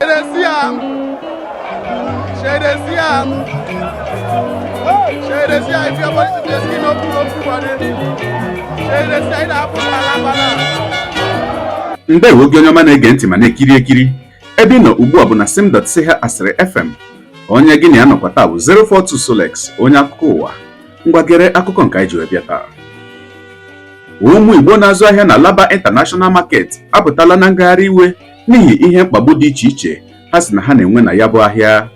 Dey see am? Shey dey see am? Shey dey see am? If your body dey skin open open body. Shey dey see am? E dey happen na Alaba now. Ndewo gị onye ọma na-ege ntị ma na-ekiri ekiri. Ebe ị nọ ugbu a bụ na sim.ha asịrị FM. Onye gị na ya nọkwa taa bụ 042 Solex, onye akụkọ ụwa. Ngwa, gere akụkọ nke anyị ji wee bịa taa. Ụmụ Igbo na-azụ ahịa na Alaba International Market apụtala na ngagharị iwe n'ihi ihe mkpagbu dị iche iche ha si na ha na-enwe na ya bụ ahịa.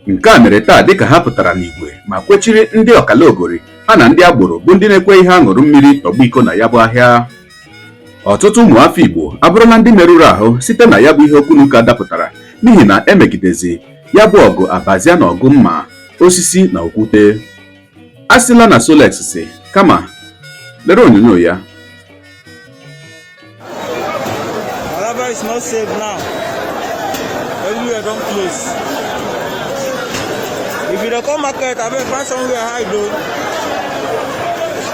Nke a mere taa dịka ha pụtara n'igwe ma kwechiri ndị ọkalaogori ha na ndị agboro bụ ndị na-ekweghị ha ṅụrụ mmiri tọgbọ iko na ya bụ ahịa. Ọtụtụ ụmụafọ Igbo abụrụla ndị merụrụ ahụ site na ya bụ ihe okwu na ụka dapụtara, n'ihi na emegidezi ya bụ ọgụ abazia na ọgụ mma, osisi na okwute. A sịla na Solex si kama lere onyonyo ya. Alaba is not safe now. Everywhere don close. If you dey come market, abeg find somewhere hide o.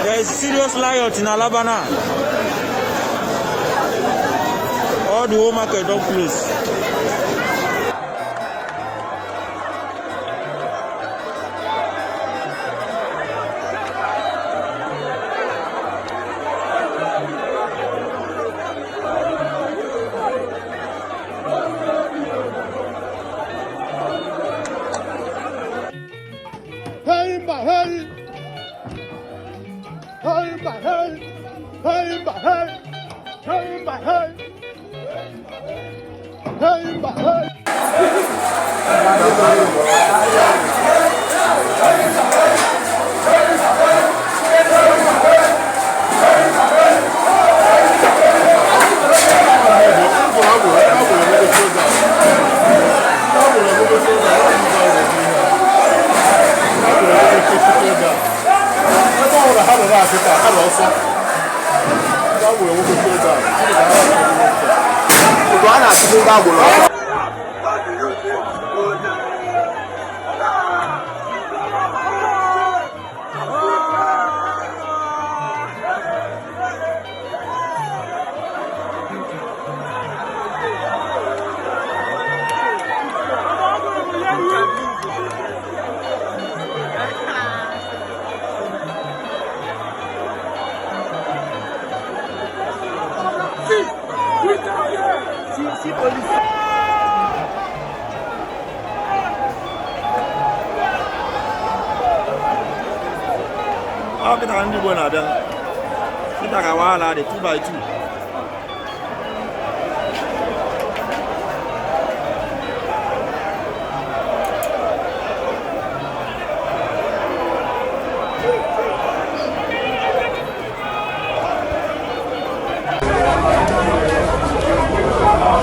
There is serious riot in Alaba now. All the whole market don close. Hey, mba, hey! Hey, mba, hey! Hey, mba, hey! Hey, mba, hey! Hey, mba, hey! A na-atụbu ndị agboro. Ọ kịta ndị Igbo na-abịa kịta ka wahala dị 2 by 2.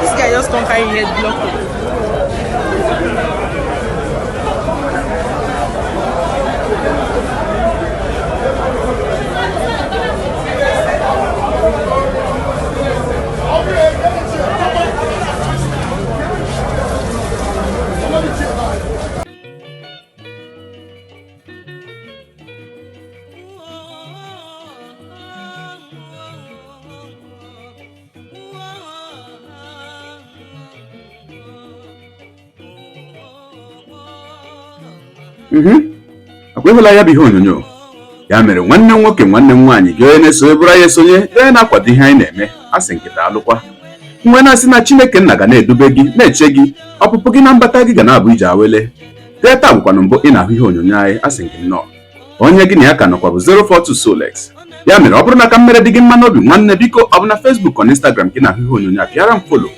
This guy just come carry head block it. Akwa ịhụla ya bụ ihe onyonyo. Ya mere, nwanne m nwoke, nwanne m nwaanyị, gị onye na-esonye bụrụ anyị esonye, gị onye na-akwado ihe anyị na-eme, a sị nkịta alụkwa nwe na-asị na Chineke nna ga na-edube gị, na-eche gị. Ọpụpụ gị na mbata gị ga na-abụ ije awele. Tee taa bụkwanụ mbụ ị na-ahụ ihe onyonyo anyị, a sị gị nnọọ. Onye gị na ya ka nọkwa bụ 042 Solex. Ya mere, ọ bụrụ na ka mmere dị gị mma n'obi, nwanne, biko, ọ bụ na Facebook, ọ na Instagram ka ị na-ahụ ihe onyonyo a, pịara m follow.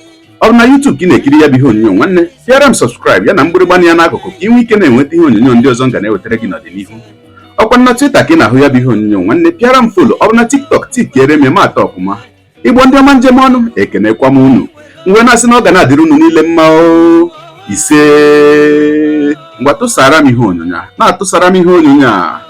Ọ bụ na YouTube ka ị na-ekiri ya bụ ihe onyonyo, nwanne, pịara m subscribe ya na mgbịrịgba ya n'akụkụ, ka ị nwee ike na-enweta ihe onyonyo ndị ọzọ m ga na-ewetara gị n'ọdịnihu. Ọkwa na Twitter ka ị na-ahụ ya bụ ihe onyonyo, nwanne, pịara m follow. Ọ bụ na TikTok, tikiere m ma atọ ọfụma. Igbo ndị ọma, njem ọnụ, ekenekwa m unu mgbe na-asị na ọ ga na-adịrị unu niile mma o. Ise. Ngwa, tụsara m ihe onyonyo a, na-atụsara m ihe onyonyo a.